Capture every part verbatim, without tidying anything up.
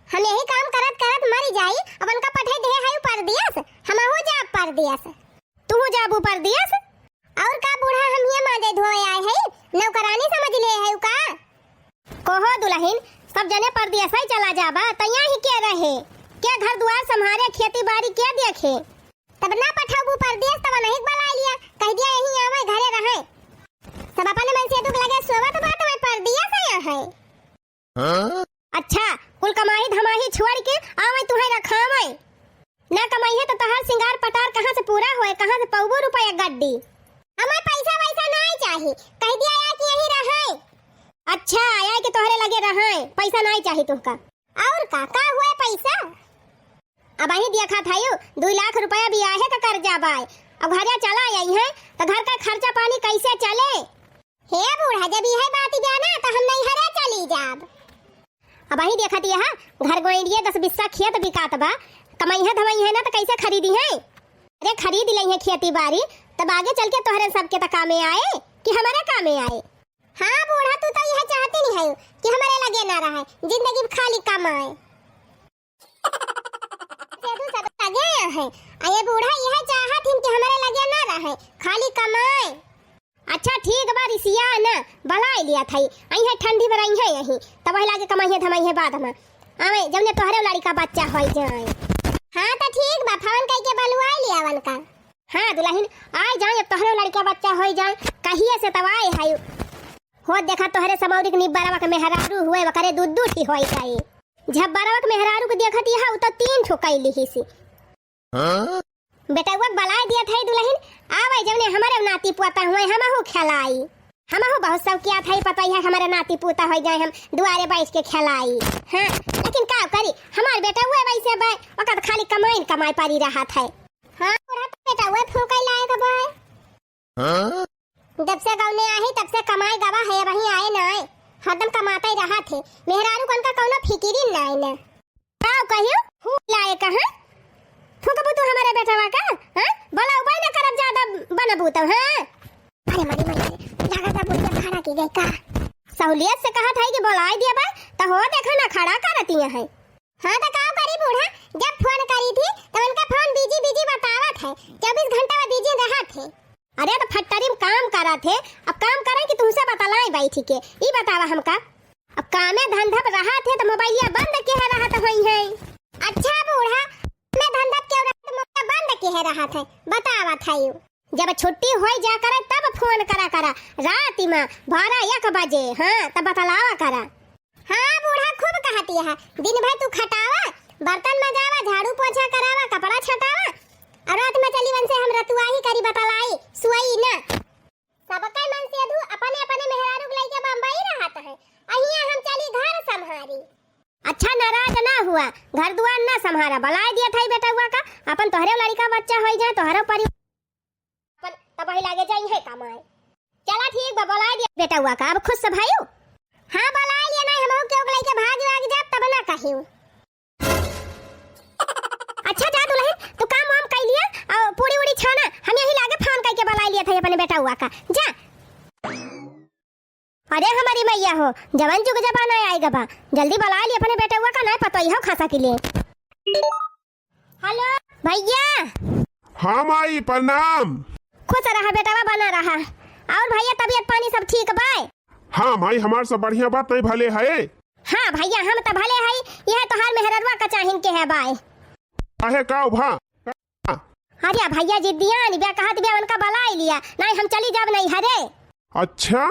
हम यही काम करत करत मरी जाई, अब उनका पठे देहे है परदेस, हमहू जाब परदेस। तू जाबू परदेस? और का बूढ़ा, हम हियाँ माजे धोए आए हई, नौकरानी समझ ले है का? कहो दुलहिन, सब जने परदेसै चला जाबा, तैया ही के रहे? के घर दुआर सम्हारे, खेती बारी के देखे? तब ना पठौबू परदेस, तब नहीं बलाइ लिया, कहि दिया यहीं आवै, घरे रहै। सब अपने मनसेधू के लगे सोवत बा, तब परदेस आया है। हाँ? अच्छा, कुल कमाई धमाई छोड़ि के आवै तुहैं रखावै। ना कमइहैं त तोहार सिंगार पटार कहाँ से पूरा होए, कहाँ से पउबू रुपया गड्डी? हमैं पैसा वैसा नाहीं चाही, कहि दिया या कि यहीं रहैं। अच्छा, या कि तोहरे लगे रहैं, पैसा नाहीं चाही तुहका। और का, का हुए पैसा? अबहीं देखत हयू, दुइ लाख रुपया बियाहे का कर्जा बाय। अब घरे चला अइहैं, त घर का खर्चा पानी कइसे चले? हे बूढ़ा, जब इहै बात बा ना, त हम नैहरे चली जाब। अबहीं देखत यह, घर गोइंडिये दस बिस्सा खेत बिकात बा, कमइहैं धमइहैं ना, त कइसे खरीदिहैं? अरे, खरीद लइहैं खेती बारी, तब आगे चल के तोहरे सबके त कामे आए, कि हमरे कामे आए? हाँ बूढ़ा, तू त इहै चाहती नहीं है कि हमरे लगे ना रहै, जिंदगी में खाली कमाए। सेधू सब लगे हैं। आ ये बूढ़ा इहै चाहत हिन कि हमरे लगे ना रहै, खाली कमाए। अच्छा ठीक बा, रिसिया ना, बलाइ लिया थई, अइहैं ठंडी में रहिहैं यहीं, तब वही लागे कमइहैं धमइहैं बाद में। आवै, जउने तोहरे लड़िका बच्चा होइ जाए। हाँ त ठीक बा, फोन कइके बलवाइ लिया उनका। हाँ दुलहिन, आइ जाए, अब तोहरे लड़िका बच्चा होइ जाए, कहिए से तब आए है। हो देखा तोहरे समौरी के निब्बरवा के मेहरारू हुए, वकरे दू दू ठी होइ जाए। जब बरवक मेहरारू के देखत यह, उ त तीन ठो कइ लिहिस। हाँ? बेटउआ के बलाइ दिया थई दुलहिन, आवै जउने हमरे नाती पोता हुए, हमहू खेलाई। हमहू बहुत सब किया थई, पता ही है, हमरे नाती पोता होइ जाए, हम दुआरे बैठ के खेलाई। हाँ, लेकिन का करी, हमार बेटउआ वैसे बाय, ओकर खाली कमाइन कमाई परी रहत है। हाँ, तोरा तो बेटउआ फूंकइ लायक बाय। हाँ? जब से गउने आही, तब से कमाए गवा है, अबहीं आए नाय। हरदम कमातै रहत है। मेहरारू कन का कउनो फिकिरिन नाय न। का कहियो? फूंक लाए कहाँ? फूंकबू तू हमरे बेटवा का? हाँ? बोला उपाय न करब, ज्यादा बनबू तो, हाँ? अरे मरी, मरी, मरी। लागत है बुढ़िया भाड़ा की गई का? सहूलियत से कहत है कि बोलाइ दिया बा, त हो देखा ना खड़ा करती है। हाँ, त का करी बूढ़ा, जब फोन करी थी, त उनका फोन busy, busy बतावत है, चउबीस घंटा में busy रहत है। अरे, त फैक्ट्री में काम करत है, अब काम करें कि तुमसे बतलाएं बैठ के, ई बतावा हमका। अब कामे धंधा पे रहत है, त मोबाइलिया बंद किहे रहत होइहैं। अच्छा बूढ़ा, कामे धंधा पे क्यों रहत, मोबाइलिया बंद किहे रहत है, बतावत है यू। जब छुट्टी होइ जा करे तब फोन करा करा, राति मा बारह एक बजे, हाँ, तब बतलावा करा। हाँ, बूढ़ा खूब कहत यह, दिन भर तू खटावा, बर्तन मजावा, झाड़ू पोछा करावा, कपड़ा छटावा, अउर राति मा चली वनसे हम रतुआही करी बतलाई, सुअई न। सबकै मनसेधू अपने अपने मेहरारू के लइके बम्बई रहत है, अहिया हम चली घर सम्हारी। अच्छा, नाराज ना हुआ, घर दुआर ना सम्हारा, बलाइ दिया थई बेटउआ का, अपन तोहरे लड़िका बच्चा होइ जाए, तोहरो परिवार, अपन तब वही लागे जाइहैं कमाए। चला ठीक बा, बलाइ दिया बेटउआ का, अब खुश से भयू? हाँ, बलाइ लिया, नाहीं हमहू केहू के लइके भाग वाग जाब, तब ना कहियो। अच्छा जा दुलहिन, तू काम वाम कइ लिया, अउर पूड़ी उड़ी छाना, हम यही लागे फोन कइके बलाइ लिया थई अपने बेटउआ का, जा। अरे हमरी मइया हो, जवन जुग जमाना आइ गबा, जल्दी बलाइ ली अपने बेटउआ का, नाहीं पतोहियो खसा के लिए। हेलो भइया। हाँ माई, प्रणाम। खुश रहा बेटवा, बना रहा। अउर भइया, तबियत पानी सब ठीक बाय? हाँ माई, हमार सब बढ़िया बा, तैं भले है? हाँ भइया, हम त भले हई, यह तोहार मेहररुआ का चाहिन के है बाय। काहे, का भा? अरे भइया, जिद्दियान ब्या कहत ब्या, उनका बलाइ लिया, नाहीं हम चली जाब नइहरे। अच्छा,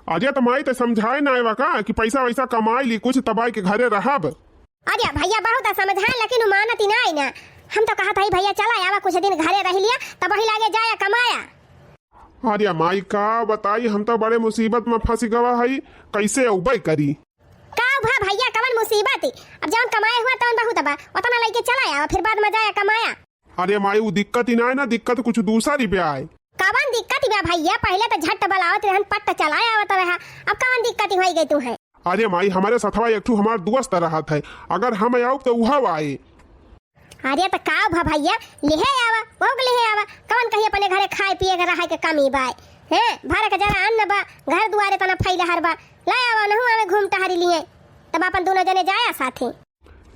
अरे त माई त समझाए नाय वा का कि पैसा वैसा कमाइ ली कुछ, तब आइके घरे रहब। अरे भइया, बहुत समझाए, लेकिन उ मानत ही नाय ना। हम तो कहत हई भइया, चला आवा, कुछ दिन घरे रहि लिया, तब वही लागे जाया कमाया। अरे माई, का बताई, हम तो बड़े मुसीबत में फंस गवा हई, कैसे अउबे करी? का भा भइया, कवन मुसीबत? अब जवन कमाए हुआ तवन बहुत बा, उतना लइके चला आवा, फिर बाद में जाया कमाया। अरे माई, उ दिक्कत ही नाय ना, दिक्कत कुछ दूसर ही ब्या आए। कवन दिक्कत बा भइया? पहिले त झट बलावत रहन, पट्ट चलाए आवत रहा, अब कवन दिक्कत होइ गई तुहैं? अरे माई, हमरे सथवा एक ठू हमार दोस्त रहत है, अगर हम आउब त उहव आए। अरे त का भा भइया, लिहे आवा, ओक लिहे आवा, कवन कहीं अपने घरे खाए पिए के रहे के कमी बाय? हैं, भर के जरा अन्न बा, घर दुआरे तना फैलहर बा, लै आवा, नहु आवे घूम टहरी लिए, तब अपन दुनो जने जाया साथे।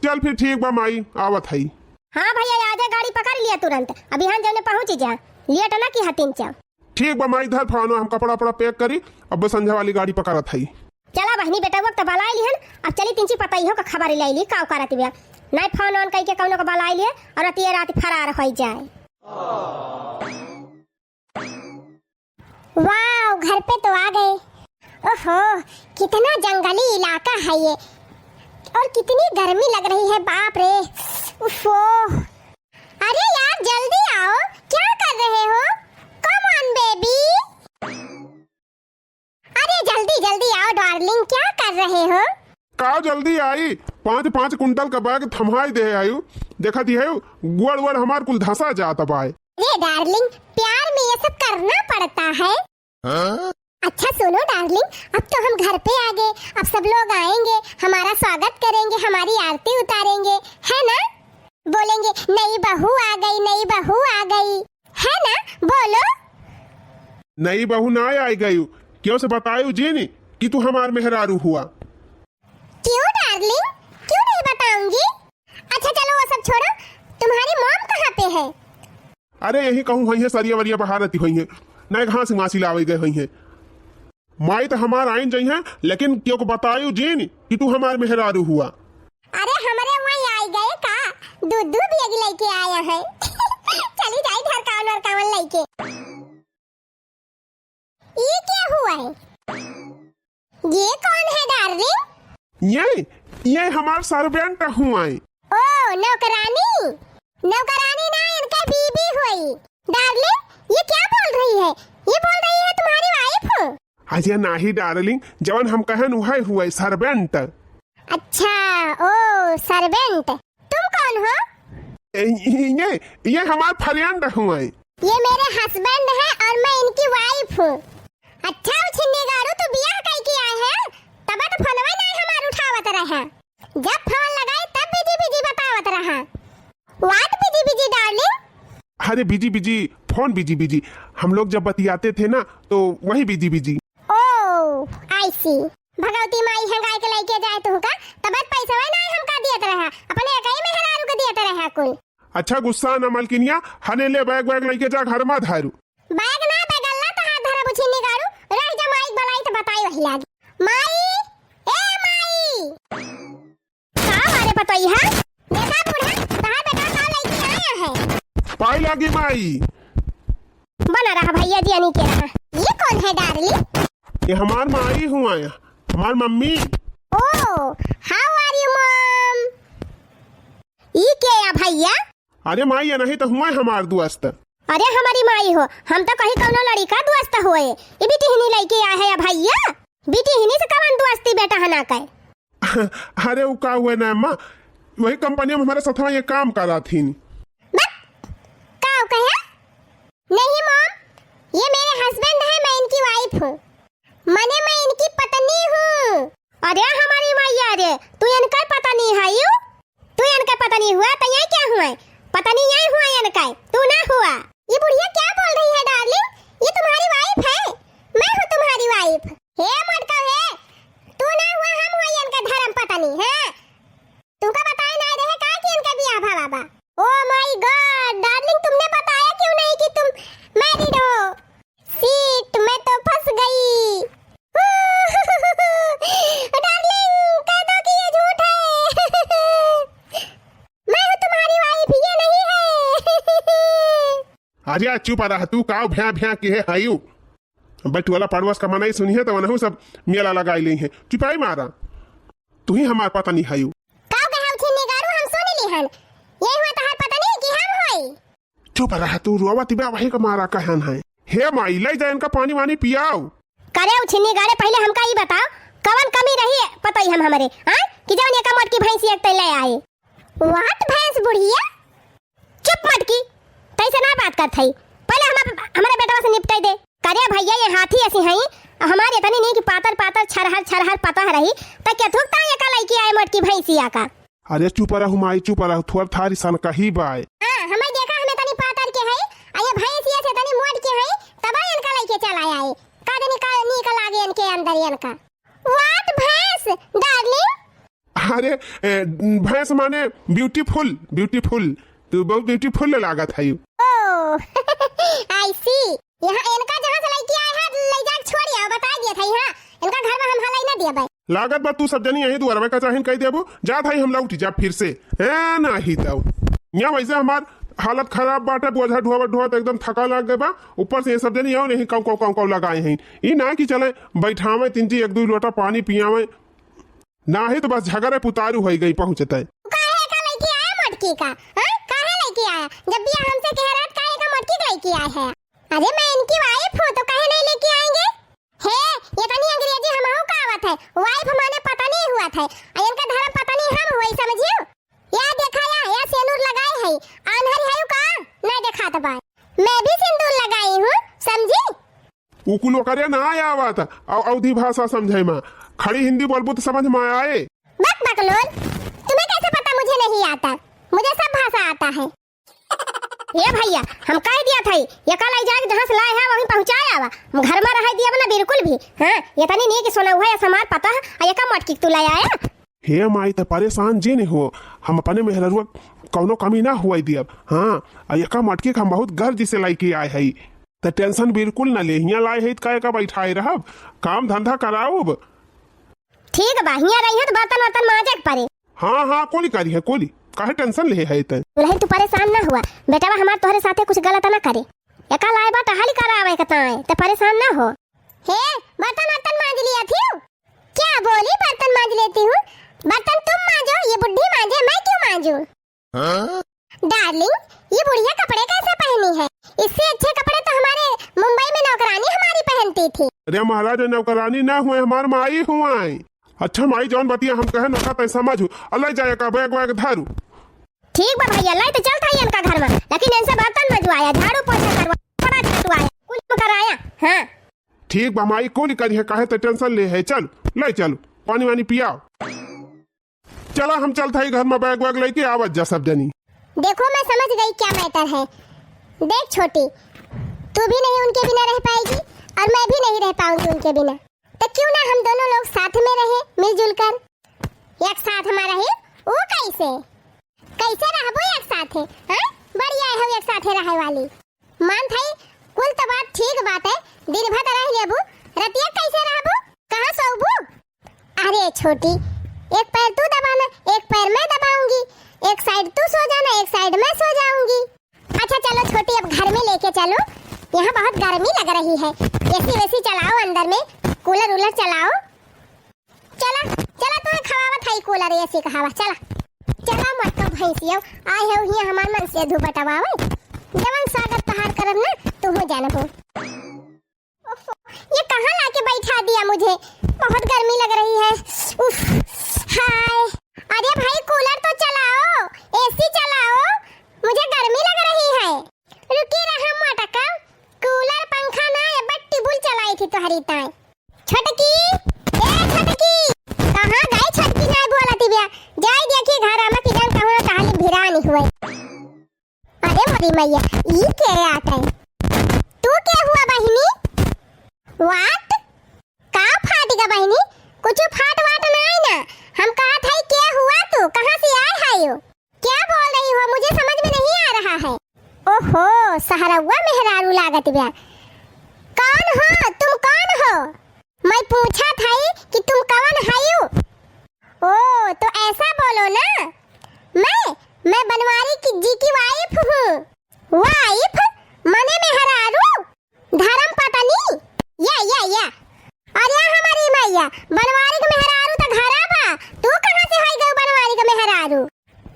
चल फिर ठीक बा माई, आवत हई। हाँ भइया, आजे गाड़ी पकड़ लिया तुरंत, अभी हम जौने पहुँच जा, लेट ना किहा तीन चार। ठीक बा माई, धर फोन, हम कपड़ा उपड़ा pack करी, अब संझा वाली गाड़ी पकड़त हई। चला बहिनी, बेटवा के त बलाइ लिहन, अब चली तिनची पतइहो का खबर लइ ली, का करत बिया। नाहीं फोन ओन कइके कउनो का बलाइ लिए और रतिये रात फरार होइ जाए। वाओ, घर पे तो आ गए। ओहो, कितना जंगली इलाका है ये, और कितनी गर्मी लग रही है, बाप रे। उफो। अरे यार, जल्दी आओ, क्या कर रहे हो? Come on baby। अरे जल्दी जल्दी आओ darling, क्या कर रहे हो? का जल्दी आई, पाँच पाँच कुंटल का bag थमाई दे आयु। देखत ही है, गोड़ वोड़ हमार कुल धंसा जात बाय। अरे darling, प्यार में ये सब करना पड़ता है। हाँ? अच्छा सुनो darling, अब तो हम घर पे आ गए, अब सब लोग आएंगे, हमारा स्वागत करेंगे, हमारी आरती उतारेंगे, है ना? बोलेंगे, "नई बहू आ गई, नई बहू आ गई", है ना? बोलो। नई बहू ना आई गई, क्यों से बतायू जिन कि तू हमार मेहरारू हुआ। क्यों darling, क्यों नहीं बताऊंगी? अच्छा चलो वो सब छोड़ो, तुम्हारी mom कहाँ पे है? अरे यहीं कहूँ होइहैं, सरिया वरिया बहारती होइहैं, ना घास मासी लावे गए होइहैं। माई त हमार आइन जइहैं, लेकिन क्यों को बतायू जिन कि तू हमार मेहरारू हुआ। अरे हमरे वहीं आई गए का, दू दू bag लइके आया है। चली जाई ढरकावन वरकावन लइके। ई क्या हुआ है? ये कौन है darling? ये, ये हमार servant हुआ है। ओ, नौकरानी? नौकरानी ना, इनके बीबी हुई। Darling, ये क्या बोल रही है? ये बोल रही है तुम्हारी wife। अरे नाही darling, जवन हम कहन उहै हुवै servant। अच्छा, ओ servant, तुम कौन हो? ए, ये, ये हमार friend हुवै। ये मेरे husband हैं और मैं इनकी wife हूँ। अच्छा, उ छिन्नी गाड़ू, तू बियाह कई के आए हैं? तब तो फोनवा नहीं हमार उठावत रहे। जब फोन लगाई तब busy busy बतावत रहा। What busy busy darling? अरे busy busy, फोन busy busy। हम लोग जब बतियाते थे ना तो वही busy busy। Oh, I see। भगवती माई हंगाई के लइके जाए तुहका, तब पैसवा ना हमका दियत रहा, अपने एकई मेहरारू के दियत रहा कुल। अच्छा गुस्सा ना मलकिनिया, हने ले bag वैग लइके जा घर मा धारू। Bag ना, bag अल्लाह तहार धरब उ छिन्नी गाड़ू, रह जा माई के भलाई त बताई वही लागी। माई, ए माई। का बारे पतोई है? देखा बूढ़ा, तहार बेटा का लइके आया है। पाई लागी माई। बना रहा भैया जी, अनी के रहा। ये कौन है darling? ये हमार माई हुआ है, हमार मम्मी। Oh, how are you mom? ई के या भैया? अरे माई, ये नहीं तो हुआ है हमार दोस्त। अरे हमारी माई हो, हम तो कहीं कौनो लड़िका दोस्त होए। ई बिटिहनी लइके आए है या भैया? बिटिहनी से कवन दोस्ती बेटा हना के? अरे उ का हुए ना अम्मा, वही कंपनी में हमारे साथवा ये काम करा थीन। बक, का कहे? नहीं mom, ये मेरे husband हैं, मैं इनकी wife हूँ। मने मैं इनकी पत्नी हूँ। अरे हमारी मैया रे, तू इनकर पत्नी है यू? तू इनकर पत्नी हुआ तो ये क्या हुआ? पत्नी ये हुआ इनकर, तू ना हुआ। ये बुढ़िया क्या बोल रही है darling? ये तुम्हारी wife है, मैं हूँ तुम्हारी wife। हे मोटका हे, तू ना हुआ, हम हुआ इनकर धर्म पत्नी, हैं? तुमका बताए ना रहे का कि इनका बियाह भवा बा? Oh my God, darling, तुमने बताया क्यों नहीं कि तुम married हो? Shit, मैं तो फंस गई। Darling, कह दो कि ये झूठ है। मैं हूँ तुम्हारी wife, ये नहीं है। अरे चुप रह तू, काव भ्या भ्या किहे हयू। बटुआला पड़वस का मनई सुनिहे तो वनहु सब मेला लगाई लेइहे। चुपाई मारा, तू ही हमार पत्नी हयू। काव कहे उठी निगारू, हम सुन लिहन। ये हुआ तहार पत्नी कि हम होई? चुप रह तू, रोवत बा वही का मारा कहन है। हे माई, ले जा इनका पानी वानी पियाओ। करे उठी निगारे, पहिले हमका ई बताओ, कवन कमी रही पतई हम हमरे, हाँ? कि जवन एका मोटकी भैंसी एक तैं ले आए। What भैंस बुढ़िया? चुप मटकी, तैसे ना बात करत हई। पहिले हम, हमरे बेटवा से निपटाई दे। करे भैया, ये हाथी ऐसी हई, हमार इतनी नहीं कि पातर पातर छरहर छरहर पतह रही, त के थुकता एका लइकी आए मोटकी भैंसिया का। अरे चुप रहू माई, चुप रहू, थोर थारी सन कही बाय। हाँ, हमें देखा हमें तनी पातर के हई, आ ये भैंसिया से तनी मोट के हई, तब इनका लइके चला आए। का जानी का नीक लागे इनके अंदर इनका। What भैंस, darling? अरे, ए, भैंस माने beautiful, beautiful। तू बहुत beautiful लागत है। Oh, I see। यहाँ इनका जहाँ से लइके आए हैं, ले जाके छोड़ आओ, बताइ दिया था यहाँ। इनका घर में हम हलाई ना दिया भाई। लागत बा तू सब जनी यही दुआरवे का चाहिन कह देबू, जात हई हम लौटी जा फिर से। ए, नाही तौ। यहाँ वैसे हमार हालत खराब बाटे, बोझा ढोवत ढोवत एकदम थका लाग गए बा। ऊपर से ये सब जनी यौ नहीं कौ कौ कौ कौ लगाए हैं। ई ना कि चले बैठावे तीन जी एक दो लोटा पानी पियावे, नाही तो बस झगड़े पुतारू होई गई पहुँचते। काहे का लइके आया मोटकी का? हाँ? काहे लइके आया? जब बिया हमसे कह रहा था, काहे का मोटकी का लइके आया है? अरे मैं इनकी wife हूँ तो काहे नहीं लेके आएंगे? हे, ये तनी अंग्रेजी हमहू का आवत है। Wife माने पत्नी हुआ था, और इनका धर्म पत्नी हम हुई, समझियो? या देखा या, या सेनुर लगाए है, आन्हरी है का? नहीं देखात बा। मैं भी सिंदूर लगाई हूँ, समझी? उ कुल ओकरे ना आवत, अउ-, अवधी भाषा समझे में। खड़ी हिंदी बोलबू तो समझ में आए। बक बकलोल, तुम्हें कैसे पता मुझे नहीं आता? मुझे सब भाषा आता है। ए भैया, हम कह दिया था, ये कल आई जाके जहाँ से लाए हैं, वहीं पहुँचाए आवा। हम घर में रह दिया ना बिल्कुल भी। हाँ, ये तनी नहीं कि सोना हुआ, ये समार पता है, आ ये का मटकी तू ले आया? हे माई, त परेशान जिन हो, हम अपने मेहररुआ कौनो कमी ना हुआ दियब। हाँ, आ एका मटकी के हम बहुत गर्ज से लइके आए हई, त tension बिल्कुल ना ले। हियाँ लाए हई त काहे का बैठाए रहब, काम धंधा कराउब। ठीक बा, हियाँ रही है त बर्तन वर्तन मांजे के परे। हाँ, हाँ, कोली करी है, कोली, काहे tension ले है त? दुल्हन तू परेशान ना हुआ, बेटवा हमार तोहरे साथे कुछ गलत ना करे। एका लाए बा टहली करावे के ताए, त परेशान ना हो। हे, बर्तन वर्तन मांज लिया थी? क्या बोली, बर्तन मांज लेती हूँ? बर्तन तुम मांजो, ये बुढ़ी मांजे, मैं क्यों मांजू? हाँ? Darling, ये बुढ़िया कपड़े कैसे पहनी है? इससे अच्छे कपड़े तो हमारे मुंबई में नौकरानी हमारी पहनती थी। अरे महाराज, नौकरानी ना हुए, हमार माई हुआ। अच्छा माई, जौन बतिया हम कहे ना, तै समझू। अल्लाह जाए का बैग वैग धारू। ठीक बा भैया, लाई तो चलत हई इनका घर में, लेकिन इनसे बर्तन मजवाया, झाड़ू पोछा करवाया, कपड़ा छटवाया, कुल कराया। हाँ। ठीक बा माई, कुल करिहे, काहे त tension ले है। चल, ले चल, पानी वानी पियाओ। चला, हम चलत हई घर में, बैग वैग लेके आवत जा सब जनी। देखो, मैं समझ गई क्या matter है। देख छोटी, तू भी नहीं उनके बिना रह पाएगी और मैं भी नहीं रह पाऊंगी उनके बिना। तो क्यों ना हम दोनों लोग साथ में रहे, मिलजुल कर? एक साथ में रहे? वो कैसे? कैसे रहबो एक साथे? हाँ? बड़ी आए हो एक साथे रहे वाली। मान थाई, कुल तो बात ठीक बात है, दिन भर तो रह लेबू, रतिया कैसे रहबू? कहाँ सोबू? अरे छोटी, एक पैर तू दबाना, एक पैर मैं दबाऊंगी, एक side तू सो जाना, एक side मैं सो जाऊंगी। अच्छा चलो छोटी, अब घर में लेके चलो, यहाँ बहुत गर्मी लग रही है, AC वेसी चलाओ अंदर में, cooler वूलर चलाओ। चला, चला, तुम्हें खवावत हई cooler AC का हवा, चला। चला मोटका भैंसियो, आए हो हियां हमार मन से धू बटवावे। जवन स्वागत तोहार करब ना, तू हो जानबो। ओफो, ये कहाँ लाके बैठा दिया मुझे? बहुत गर्मी लग रही है। उफ, हाय। अरे भाई, cooler तो चलाओ, AC चलाओ, मुझे गर्मी लग रही है। रुकी रहा मोटका, cooler पंखा ना, ये बट्टी बुल चलाई थी तोहरी ताई। छोटकी, ए छोटकी, कहाँ गई छोटकी? नाय बोलत बिया, जाई देखी घर में कि जान कहूँ ना टहली भिरानी हुए। अरे मोरी मैया, ई के आत है? तू के हुआ बहिनी? What? का फाट गा बहिनी? कुछ फाट वाट नाय ना, हम कहत हई के हुआ तू, कहाँ से आए हयो? क्या बोल रही हो? मुझे समझ में नहीं आ रहा है। ओहो, सहरउआ मेहरारू लागत बा। कौन हो? तुम कौन हो? मैं पूछत हई कि तुम कौन हयू? ओ, तो ऐसा बोलो ना। मैं, मैं बनवारी की, जी की wife हूँ। Wife? मने मेहरारू? धर्म पत्नी? या, या, या। अरे हमारी मैया, बनवारी के मेहरारू तो घरा बा। तू कहाँ से होई गऊ बनवारी के मेहरारू?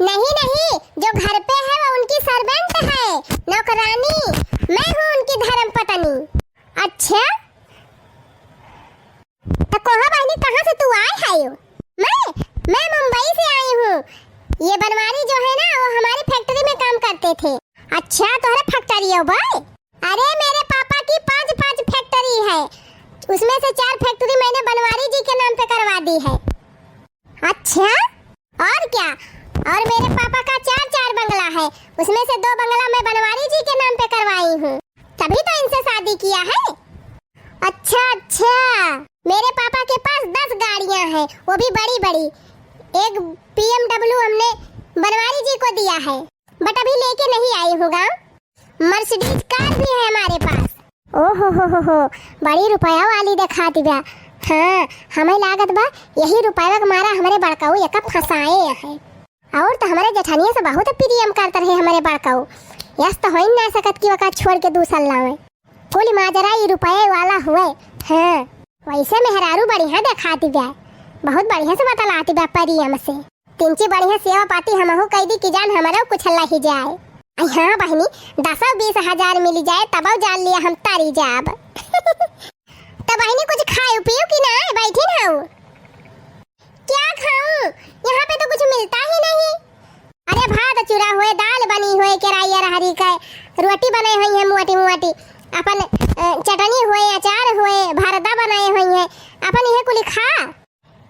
नहीं, नहीं, जो घर पे है वो उनकी servant है, नौकरानी। मैं हूँ उनकी धर्म पत्नी। अच्छा? तो कहो बहिनी, कहाँ से तू आए है यो? मैं, मैं मुंबई से आई हूँ। ये बनवारी जो है ना, वो हमारी factory में काम करते थे। अच्छा, तोहरे factory हो बे? अरे, मेरे पापा की पांच, पांच factory है, उसमें से चार factory मैंने बनवारी जी के नाम पे करवा दी है। अच्छा, और क्या? और मेरे पापा का चार, चार बंगला है, उसमें से दो बंगला मैं बनवारी जी के नाम पे करवाई हूँ, तभी तो इनसे शादी किया है। अच्छा, अच्छा, मेरे पापा के पास दस गाड़ियाँ हैं, वो भी बड़ी बड़ी। एक B M W हमने बनवारी जी को दिया है, but अभी लेके नहीं आई हूँ गाँव। Mercedes car भी है हमारे पास। ओ हो हो हो हो, बड़ी रुपया वाली देखात बा। हाँ, हमें लागत बा यही रुपया के मारा हमरे बड़काऊ एका फंसाए हैं। और तो हमरे जेठनिया से बहुत प्रेम करत रहे हमरे बड़काऊ। यस तो होइन ना सकत कि ओका छोड़ के दूसर लावे। कुल माजरा ई रुपये वाला हुए। हाँ, वैसे मेहरारू बढ़िया देखाती बा, बहुत बढ़िया से बतलाती बा प्रेम से। तिनची बढ़िया सेवा पाती हमहू कई दी कि जान हमरो कुछ लही जाए। आई हाँ बहिनी, दसो बीस हजार मिली जाए तबो जान लिया हम तरी जाब। तो बहिनी कुछ खाऊ पियो कि ना, बैठी ना हो। क्या खाऊं, यहाँ पे तो कुछ मिलता ही नहीं। अरे भात चूरा होए, दाल बनी होए, केराई अरहरी के रोटी बनाई होई है मोटी मोटी, अपन, अ, चटनी होए, अचार होए, भरदा बनाई होई है, अपन यह कुली खा।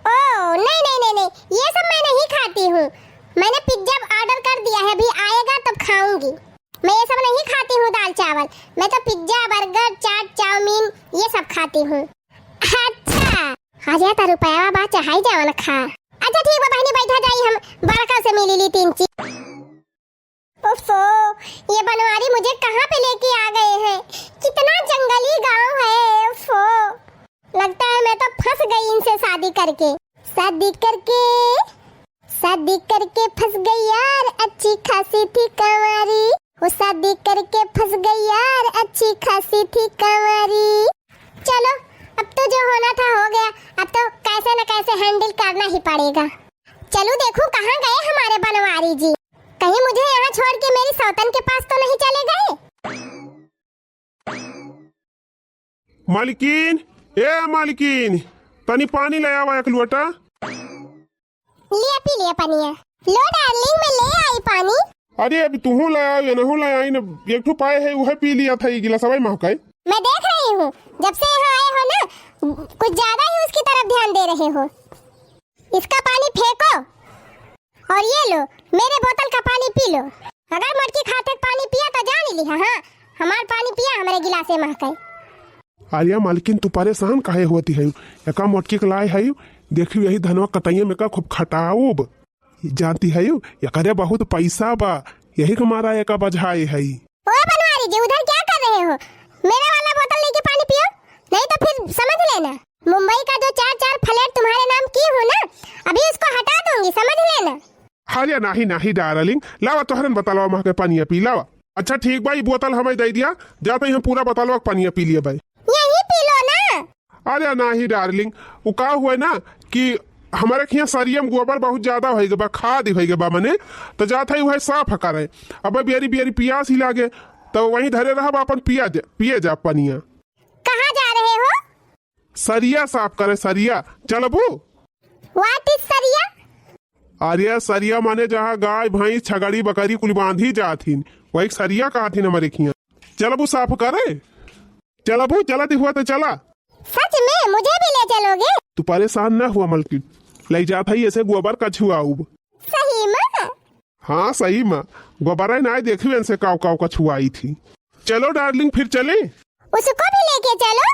ओ नहीं नहीं नहीं नहीं, ये सब मैं नहीं खाती हूँ। मैंने pizza order कर दिया है, अभी आएगा तब खाऊंगी। मैं ये सब नहीं खाती हूँ, दाल चावल। मैं तो pizza, burger, चाट, चाउमीन, ये सब खाती हूँ। अच्छा, अरे त रुपया बा, चढ़ाई जावन खा। अच्छा ठीक बा बहिनी, बैठा जाई, हम बड़का से मिली ली तिनची। उफो, ये बनवारी मुझे कहाँ पे लेके आ गए हैं? कितना जंगली गांव है। उफो, लगता है मैं तो फंस गई इनसे शादी करके। शादी करके, शादी करके फंस गई यार, अच्छी खासी थी कंवारी। वो शादी करके फंस गई यार, अच्छी खासी थी कंवारी। चलो, अब तो जो होना था हो गया, अब तो कैसे न कैसे handle करना ही पड़ेगा। चलो देखूं कहाँ गए हमारे बनवारी जी, कहीं मुझे यहाँ छोड़ के मेरी सौतन के पास तो नहीं चले गए। मालकिन, ए मालकिन, तनी पानी ले आवा एक लोटा। लिया, पी लिया पनिया। लो darling, मैं ले आई पानी। अरे, अब तुहू ले आओ, एनहू ले आई न, एक ठो पाए है, उहे पी लिया था, ई गिलासवा महकाई। मैं देख रही हूँ, जब से यहाँ आए हो ना, कुछ ज्यादा ही उसकी तरफ ध्यान दे रहे हो। इसका पानी फेंको और ये लो, मेरे बोतल का पानी पी लो। अगर मोटकी खाते पानी पिया तो जान लिहा, हाँ, हमार पानी पिया, हमरे गिलासे महकाई। अरे मालकिन, तू परेशान काहे होती है? एका मोटकी के लाए है, देखियो यही धनवा कटैया में का खूब खटाउब। जानती है, एकरे बहुत पैसा बा, यही के मारा एका बजाए है। ओ बनवारी जी, उधर क्या कर रहे हो? मेरा वाला बोतल लेके पानी पियो, नहीं तो फिर समझ लेना, मुंबई का जो चार चार flat तुम्हारे नाम की हूँ ना, अभी उसको हटा दूंगी, समझ लेना। अरे नाही नाही darling, लावा तोहरन बोतलवा महके पनिया पी, लावा। अच्छा ठीक बा, ई बोतल हमें दे दिया, जाते ही हम पूरा बोतलवा के पनिया पी लिए भाई। यही पी लो ना। अरे नाही darling, उ का हुए ना कि हमारे हियाँ सरिया में गोबर बहुत ज्यादा होई गबा, खाद होई गबा मने, तो जात है वह साफ करे। अब बियरी बियरी पियास ही लागे, तो वहीं धरे रहब, अपन पिया जा, पिए जा पनिया। कहाँ जा रहे हो? सरिया साफ करे, सरिया। चलबू? What is सरिया? अरे सरिया माने जहाँ गाय, भैंस, छगड़ी, बकरी कुल बांधी जात हिन, वही सरिया कहत हिन हमारे हियाँ। चलबू साफ करे? चलबू, चलत हुआ तो चला। सच में मुझे भी ले चलोगे? तू परेशान ना हुआ मलकिन, ले जात है ऐसे गोबर कछुआउब। सही में? हाँ सही में, गोबर है ना, देखियो इनसे काव काव कछुआई थी। चलो darling, फिर चले। उसको भी लेके चलो,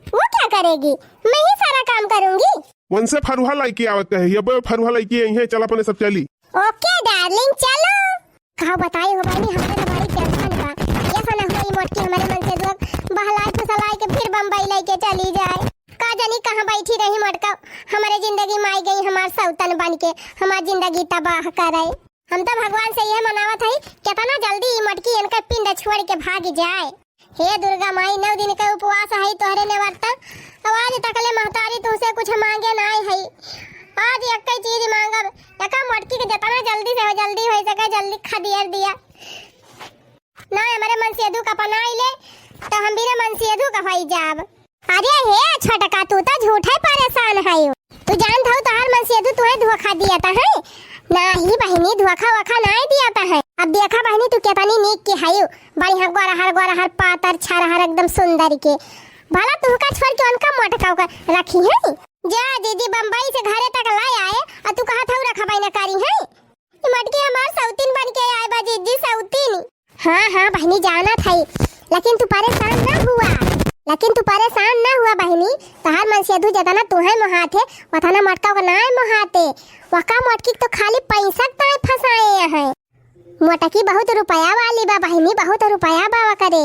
वो क्या करेगी, मैं ही सारा काम करूंगी। उनसे फरुहा लाइके आवत है, ये बे फरुहा लाइके आई है, चल अपने सब चली। OK darling, चलो। का बताई हो बहिनी, हमरे तो बड़ी tension बा। ऐसा ना हुआ ई मोटकी हमरे मनसेधुआ बहलाए फुसलाए के फिर बम्बई लेके चली जाए। का जानी कहाँ बैठी रही मोटका, हमरे जिंदगी में आई गई हमार सौतन बन के, हमार जिंदगी तबाह करे। हम तो भगवान से यह मनावत हई, कितना जल्दी ई मोटकी इनकर पिंड छोड़ के भाग जाए। हे दुर्गा माई, नौ दिन का उपवास है तोहरे नेवरता, अब आज तकले महतारी तुमसे कुछ मांगे नाय है। आज एक ही चीज मांगब, एका मोटकी के जितना जल्दी से हो, जल्दी हो सके, जल्दी खदेड़ दिया। ना हमारे मनसेधु का अपनाई ले, तो हम बिना मनसेधु का होई जाब। अरे हे छोटका, तू तो झूठे परेशान हयू। तू जानत हऊ तोहार मनसेधु तुहे धोखा दियत है? नाही बहिनी, धोखा वोखा नाही दियत है। अब देखा बहिनी, तू केतनी नीक के हयू, बढ़िया गोरहर गोरहर, पातर छरहर, एकदम सुंदर के। भला तुहका छोड़ के उनका मोटका का रखी है? जा जीजी, बम्बई से घरे तक लाई आए, और तू कहत हऊ रखबे न करी है? ई मोटकी हमार सौतीन बन के आए बा जीजी, सौतीन। हाँ, हाँ बहिनी, जानत हई, लेकिन तू परेशान ना हुआ, लेकिन तू परेशान ना हुआ बहिनी, तोहार मनसेधु जतना तुहे मोहात है, वतना मोटका ओका नाय मोहाते। वका मोटकी तो खाली पैसा ताई फंसाए हैं। मोटकी बहुत रुपया वाली बा बहिनी, बहुत रुपया बा वकरे।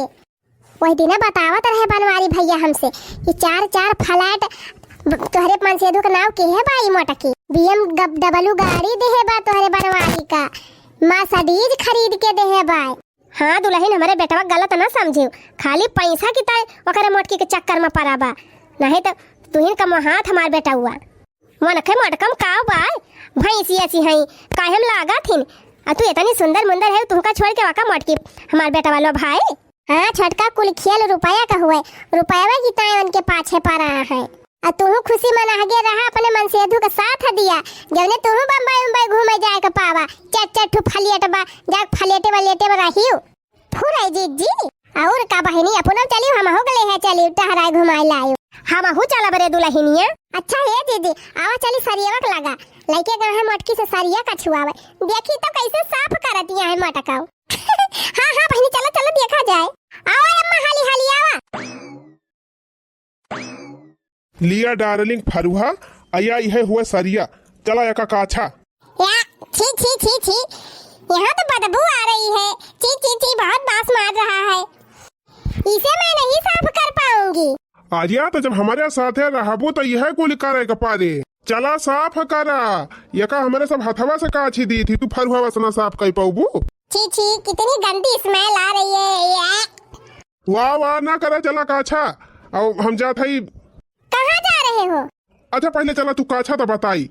वही दिना बतावत रहे बनवारी भैया हमसे कि चार चार फ्लैट ब-, तोहरे मनसेधु के नाव किहे बा ई मोटकी। BMW गाड़ी देहे बा तोहरे बनवारी का, Mercedes खरीद के देहे बा। हाँ दुलहिन, हमरे बेटवा गलत ना समझिउ, खाली पैसा की ताई ओकरे मोटकी के चक्कर में परा बा, नहीं तो तुहिन कमो हाथ हमार बेटवा। मनखे मोटकम काव बाय, भैंसी ऐसी हैं, काहे में लागत हिन? आ तू इतनी सुंदर मुंदर है, तुमका छोड़ के वाका मोटकी हमार बेटा वालो भाई। हाँ, छोटका कुल खेल रुपया का हुए, रुपया की ताई उनके पाछे परा है। आ तू खुशी मनाहगे रहा, अपने मनसेधु के साथ दिया, जौने तू बम्बई उम्बई घूमे जाए के पावा, चट चट ठू फलियट बा, जा फलेटे वलेटे में रहियो। फुरै जीजी, और का बहिनी, अपनो चलियो, हमहू के लेहे चलियो, टहराए घुमाए लायो। हमहू चलब रे दुलहिनिया। अच्छा हे जीजी, आवा चली सरियवा के लगा, लइके गए हैं मोटकी से सरिया कछुआवे, देखी तो कैसे साफ करतिया है मोटकाऊ। हाँ, हाँ बहिनी, चलो, चलो देखा जाए। आवा अम्मा, हाली, हाली आवा। लिया डार्लिंग फरुहा, अया इहे हुए सरिया, चला एका काछा। या, छी, छी, छी, छी, यहाँ तो बदबू आ रही है। छी, छी, छी, बहुत बास मार रहा है। इसे मैं नहीं साफ कर पाऊंगी। आर्या, तो जब हमारे साथे रहबू तो यह कुल करे के पड़े। चला साफ करा, एका हमारे सब हथवा से काछी दी थी, तू फरुहा वसना साफ कर पाऊबू? छी, छी, कितनी गंदी smell आ रही है। या। वाह, वाह, ना करा, चला काछा, अब हम जात हई। कहाँ जा रहे हो? अच्छा, पहले चला तू काछा तो बताई।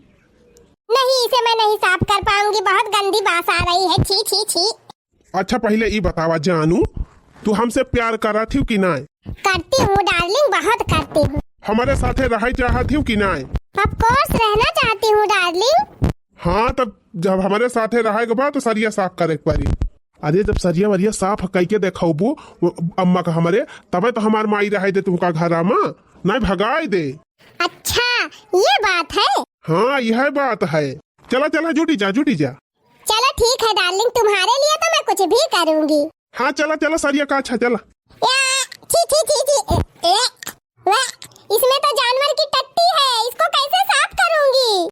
नहीं, इसे मैं नहीं साफ कर पाऊंगी, बहुत गंदी बास आ रही है, छी, छी, छी। अच्छा, पहले ई बतावा जानू, तू हमसे प्यार करत हिउ कि नाय? करती हूँ डार्लिंग, बहुत करती हूँ। हमारे साथे रहै चाहत हिउ कि नाय? Of course, रहना चाहती हूँ डार्लिंग। हाँ, तब जब हमारे साथे रहै के बा तो सरिया साफ करे के पड़ी। अरे, जब सरिया वरिया साफ कइके देखौबू वो अम्मा का हमरे, तबे तो हमार माई रहै दे तुमका घरा मा, नाय भगाए दे। अच्छा, ये बात है? हाँ, यह बात है। चला, चला, जुटी जा, जुटी जा। चलो ठीक है डार्लिंग, तुम्हारे लिए तो मैं कुछ भी करूंगी। हाँ, चला, चला, सरिया काछा, चला। या, छी, छी, छी, छी, ए, ए, वाह, इसमें तो जानवर की टट्टी है, इसको कैसे साफ करूंगी?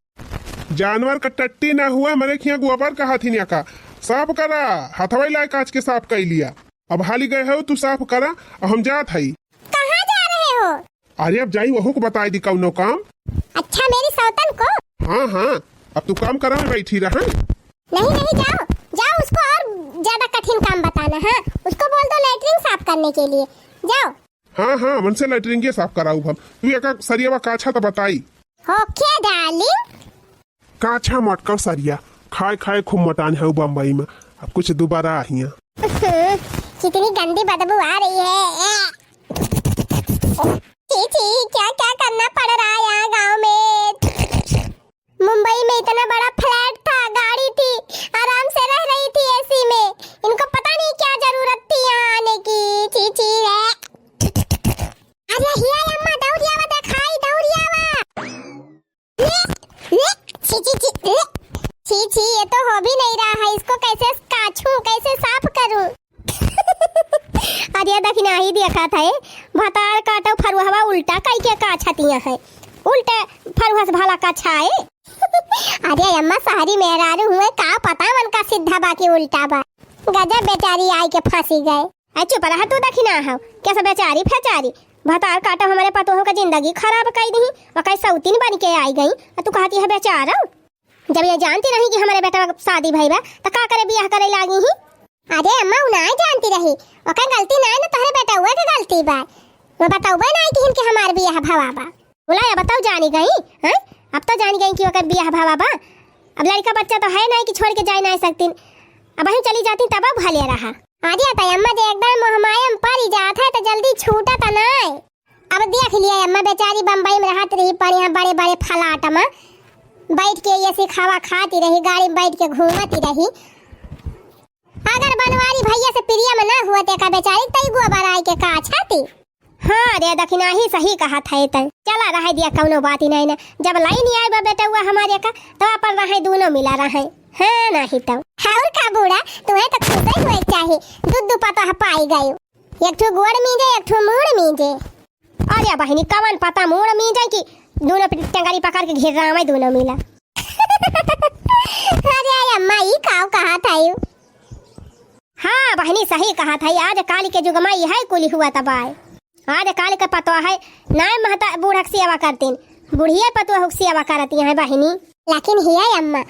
जानवर का टट्टी ना हुआ, मरे खिया गोबर कहा थी का। साफ करा, हथवा लाए काछ के साफ कर लिया। अब हाली गए हो तू साफ करा, अब हम जात हई। कहाँ जा रहे हो? अरे अब जाई वहू को बताई दी कौनो काम। अच्छा, मेरी सौतन को? हाँ, हाँ, अब तू काम करा में बैठी रहा। नहीं, नहीं, जाओ, जाओ, उसको और ज्यादा कठिन काम बताना। हाँ, उसको बोल दो लेटरिन साफ करने के लिए, जाओ। हाँ, हाँ, मन से लेटरिन के साफ कराऊ हम। तू एका सरियावा काछा तो बताई। ओके डार्लिंग। काछा मटकाऊ सरिया, खाए खाए खूब मोटान है बम्बई में, अब कुछ दोबारा आहिया। कितनी गंदी बदबू आ रही है। छी, छी, क्या, क्या करना पड़ रहा है यहाँ गाँव में। मुंबई में इतना बड़ा फ्लैट था, गाड़ी थी, आराम से रह रही थी एसी में। इनको पता नहीं क्या जरूरत थी यहाँ आने की। छी, छी, है। अरे हिया अम्मा, दौड़ियावा देखाई, दौड़ियावा। छी, छी, छी, छी, छी, ये तो हो भी नहीं रहा है, इसको कैसे काछूं, कैसे साफ करूं? अरे दखिनाही देखत है, भतार काटो फरुहवा उल्टा कई के काछतिया है, उल्टे फरुहा से भला काछाए। अरे अम्मा, शहरी मेहरारू हुए, का पता उनका सीधा बा कि उल्टा बा। गजब बेचारी आई के फंसी गए। आ चुप रहा तू दखिना हौ, कैसे बेचारी फेचारी, भतार काटो हमरे पतोह का जिंदगी खराब कई दिही, ओकर सौतीन बन के आई गई, आ तू कहती है बेचारो। जब ये जानती रही कि हमरे बेटा शादी भई बा, त का करे बियाह करे लागी ही? अरे अम्मा, उ नाय जानती रही, ओकर गलती नाय न, तोहरे बेटउआ के गलती बा। वो बतउबे नाय कि इनके हमार बियाह भवा बा। बोला या बताओ, जानी गई, हैं? अब तो जानी गई कि ओकर बियाह भवा बा। अब लड़का बच्चा तो है नाय कि छोड़ के जाए नाय सकतीन। अब हम चली जाती तब भले रहा। अरे त अम्मा जे एकदम मोहमाया में पड़ी जात है त जल्दी छूटत नाय। अब देख लिया अम्मा, बेचारी बम्बई में रहत रही, बढ़िया बड़े बड़े फ्लैट में बैठ के एसी खावा खाती रही, गाड़ी में बैठ के घूमती रही। अगर बनवारी भैया से प्रिय में ना हुआ ते का बेचारी तई गोबर आई के का छाती। हाँ रे दखिनाही, सही कहत है तै। चला रहे दिया, कौनो बात ही नहीं ना। जब लाइन आए बा बेटउआ हमारे का, तो अपन रहे दोनों मिला रहे। हाँ नहीं तो। और का बूढ़ा, तुम्हें तो खुश ही हुए चाहे, दू दू पतोह पाई गयो। एक ठो गोड़ मीजे, एक ठो मूड़ मीजे। अरे बहिनी, कवन पता मूड़ मीजे कि दोनों पे टंगरी पकड़ के घेर रहा है दोनों मिला। अरे अम्मा, ई काव कहत हई? हाँ बहिनी, सही कहत हई, आज काल के जुग मा इहै कुलि हुवत बाय। आज काल के पतोहै नाय महता बूढ़क सेवा करतीन, बुढ़िया पतोहू क सेवा करती हैं बहिनी। लेकिन हिया अम्मा,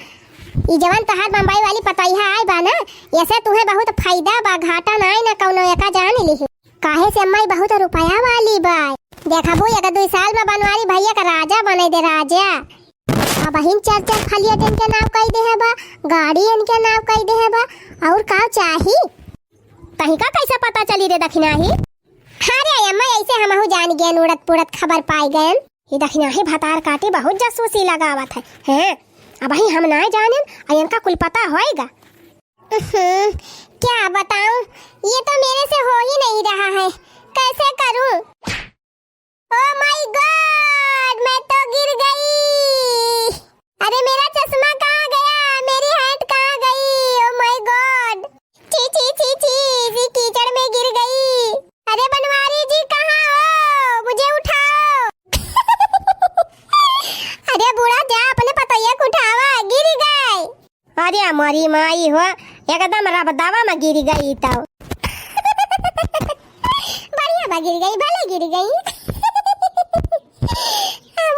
ई जवन तोहार बम्बई वाली पतोहिया आय बा ना, एसे तुहे बहुत फायदा बा, घाटा नाय ना कौनो, एका जान लिही। काहे से अम्मा, ई बहुत रुपया वाली बा। देखबू, एक दुई साल मा बनवारी भैया का राजा बने दे, राजा। अबहिन चार चार फलिया इनके नाव कई देहे बा, गाड़ी इनके नाव कई देहे बा, और का चाही? तहिका कैसे पता चली रे दखिनाही? अरे अम्मा, ऐसे हमहू जान गयन, उड़त पुड़त खबर पाई गयन। ई दखिनाही भतार काटी बहुत जासूसी लगावत है, हैं? अबही हम नाय जानेन, आ इनका कुल पता होएगा। उहुं, क्या बताऊं, ये तो मेरे से हो ही नहीं रहा है, कैसे करूं? Oh my God, मैं तो गिर गई। अरे मेरा चश्मा कहाँ गया, मेरी hat कहाँ गई? Oh my God, छी छी छी छी, इसी कीचड़ में गिर गई। अरे बनवारी जी कहाँ हो, मुझे उठाओ। अरे बूढ़ा जा अपने पतोहिया को उठावा, गिर गए। अरे मोरी माई हो, एकदम रबदावा में गिर गई तो। बढ़िया बा गिर गई, भले गिर गई।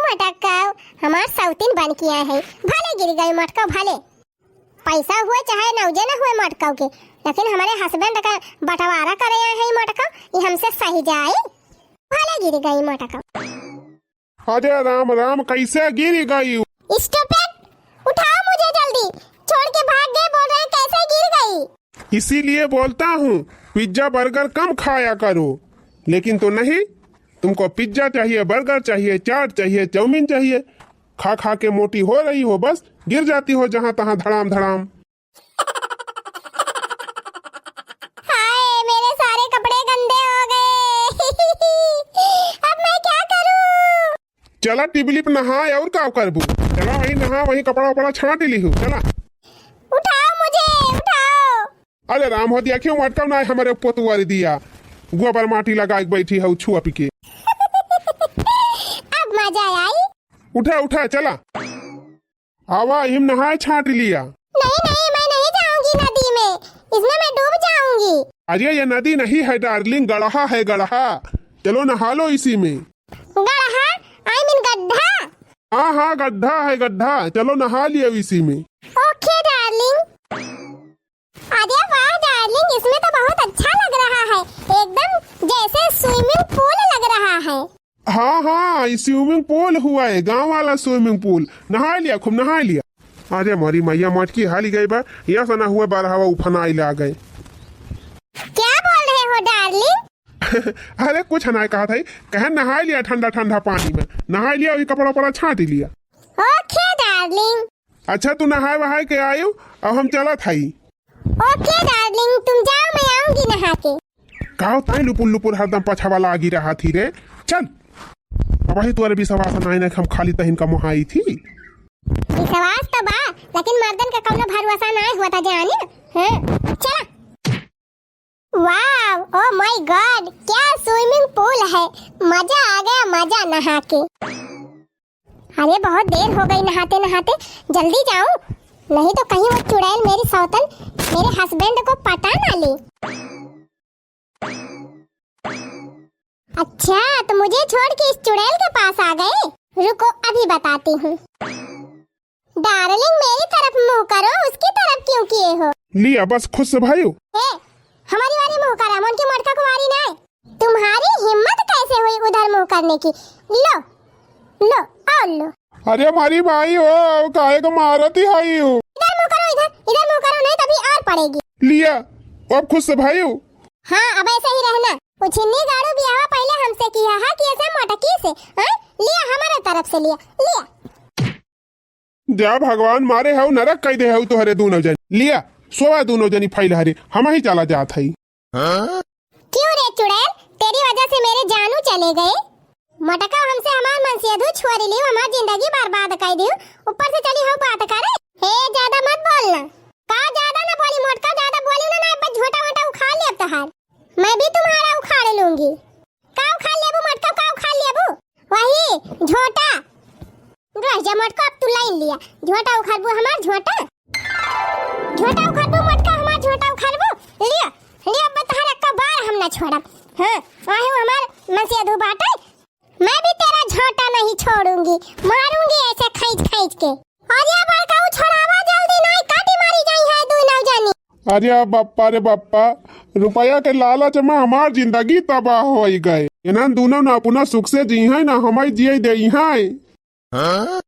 मटक्का, हमार सौतीन बन किया है, भले गिर गई मटका, भले। पैसा हुए चाहे नौजे न हुए मटका के, लेकिन हमारे husband का बंटवारा करे आए हैं मटका, ये हमसे सही जाए, भले गिर गई मटका। अरे राम राम, कैसे गिर गई? Stupid, उठाओ मुझे जल्दी, छोड़ के भाग गए, बोल रहे कैसे गिर गई? इसीलिए बोलता हूँ पिज्जा बर्गर कम खाया करो, लेकिन तो नहीं, तुमको पिज्जा चाहिए, बर्गर चाहिए, चाट चाहिए, चाउमीन चाहिए, खा खा के मोटी हो रही हो, बस गिर जाती हो जहाँ तहाँ धड़ाम धड़ाम। हाय, मेरे सारे कपड़े गंदे हो गए। अब मैं क्या करूं? चला टिबलिप नहाए, और का करबू? चला वहीं नहा, वहीं कपड़ा वपड़ा छांट लिहू, चला। उठाओ मुझे, उठाओ। अरे राम हो, देखियो मटका ना हमारे पोतवारी दिया, गोबर माटी लगा के बैठी है छुआ पी के। अब मजा आई। उठा उठा, चला। आवा, इहिम नहाए छांट लिया। नहीं, नहीं, मैं नहीं जाऊंगी नदी में, इसमें मैं डूब जाऊंगी। अरे, ये नदी नहीं है darling, गड़हा है, गड़हा। चलो नहा लो इसी में। गड़हा? I mean गड्ढा। हाँ, हाँ, गड्ढा है, गड्ढा। चलो नहा लिया इसी में। Okay darling। अरे वाह darling, इसमें तो बहुत अच्छा लग रहा है, एकदम जैसे swimming pool लग रहा है। हाँ, हाँ, ये swimming pool हुआ है, गांव वाला swimming pool। नहा लिया, खूब नहा लिया। अरे मोरी मैया, मटकी हाली गई बा, या सना हुआ बारहवा उफनाई ला गए। क्या बोल रहे हो darling? अरे कुछ ना कहत है, कहे नहा लिया ठंडा ठंडा पानी में, नहा लिया, वही कपड़ा वपड़ा छांट लिया। Okay darling। अच्छा, तू नहाए वहाए के आयु, अब हम चलत हई। Okay darling, तुम जाओ, मैं आऊंगी नहा के। काव ताई लुपुर लुपुर हरदम पछवा लागी रहा थी रे, चल। अबही तोरे विश्वास नाई ना, हम खाली तहिन का मोहाई थी। विश्वास तो बा, लेकिन मर्दन का कौनो भरोसा नाई हुआ था जाने। हाँ, चला। Wow, oh my God, क्या swimming pool है, मजा आ गया, मजा नहा के। अरे बहुत देर हो गई नहाते नहाते, जल्दी जाऊं, नहीं तो कहीं वो चुड़ैल मेरी सौतन मेरे husband को पटा ना ले। अच्छा, तो मुझे छोड़ के इस चुड़ैल के पास आ गए? रुको, अभी बताती हूँ। Darling, मेरी तरफ मुंह करो, उसकी तरफ क्यों किए हो? लिया, बस खुश भयू। ए, हमारी वाली मुंह करा, मन की मटका कुमारी नाय। तुम्हारी हिम्मत कैसे हुई उधर मुंह करने की? लो, लो, और लो। अरे हमारी माई हो, काहे को मारती हई हो? इधर मुंह करो, इधर, इधर मुंह करो, नहीं तभी और पड़ेगी। लिया, अब खुश भयू। हाँ, अब ऐसे ही रहना। उछिन्नी गाड़ू बियाहवा पहले हमसे किया है कि ऐसे मोटकी से, हाँ? लिया, हमारे तरफ से लिया, लिया। जा भगवान, मारे हऊ नरक कई दे हऊ तोहरे दूनो जन। लिया, सोवा दूनो जनी फैल हरे, हम ही चला जात हई। क्यों रे चुड़ैल, तेरी वजह से मेरे जानू चले गए। मोटका हमसे हमार मनसेधू छोरी लियो, हमार जिंदगी बर्बाद कर दियो, ऊपर से चली हऊ बात करे। हे, ज्यादा मत बोलना। का ज्यादा ना बोली मोटका, ज्यादा बोली ना, ना, बस झोटा वोटा उखाड़ लेब तोहार। मैं भी तुम्हारा उखाड़ लूंगी। का उखाड़ लेबू मोटका, का उखाड़ लेबू? वही झोटा। रह जा मोटका, अब तू लाइन लिया, झोटा उखरबू हमार झोंटा, झोंटा उखरबू मोटका हमार झोंटा उखरबू। लिया, लिया, अब तहरा का बार हम ना छोड़ब। हाँ, आहे हमार मनसेधू बाटे, मैं भी तेरा झोंटा नहीं छोड़ूंगी, मारूंगी ऐसे खींच खींच के। अरे बड़काऊ छोड़ावा जल्दी, नहीं काटी मारी जाई है दुई नौ जनी। अरे बप्पा रे बप्पा, रुपया के लालच में हमार जिंदगी तबाह होई गए। इन्हन दुनों ना अपना सुख से जी हैं ना हमारी जिए दे हैं।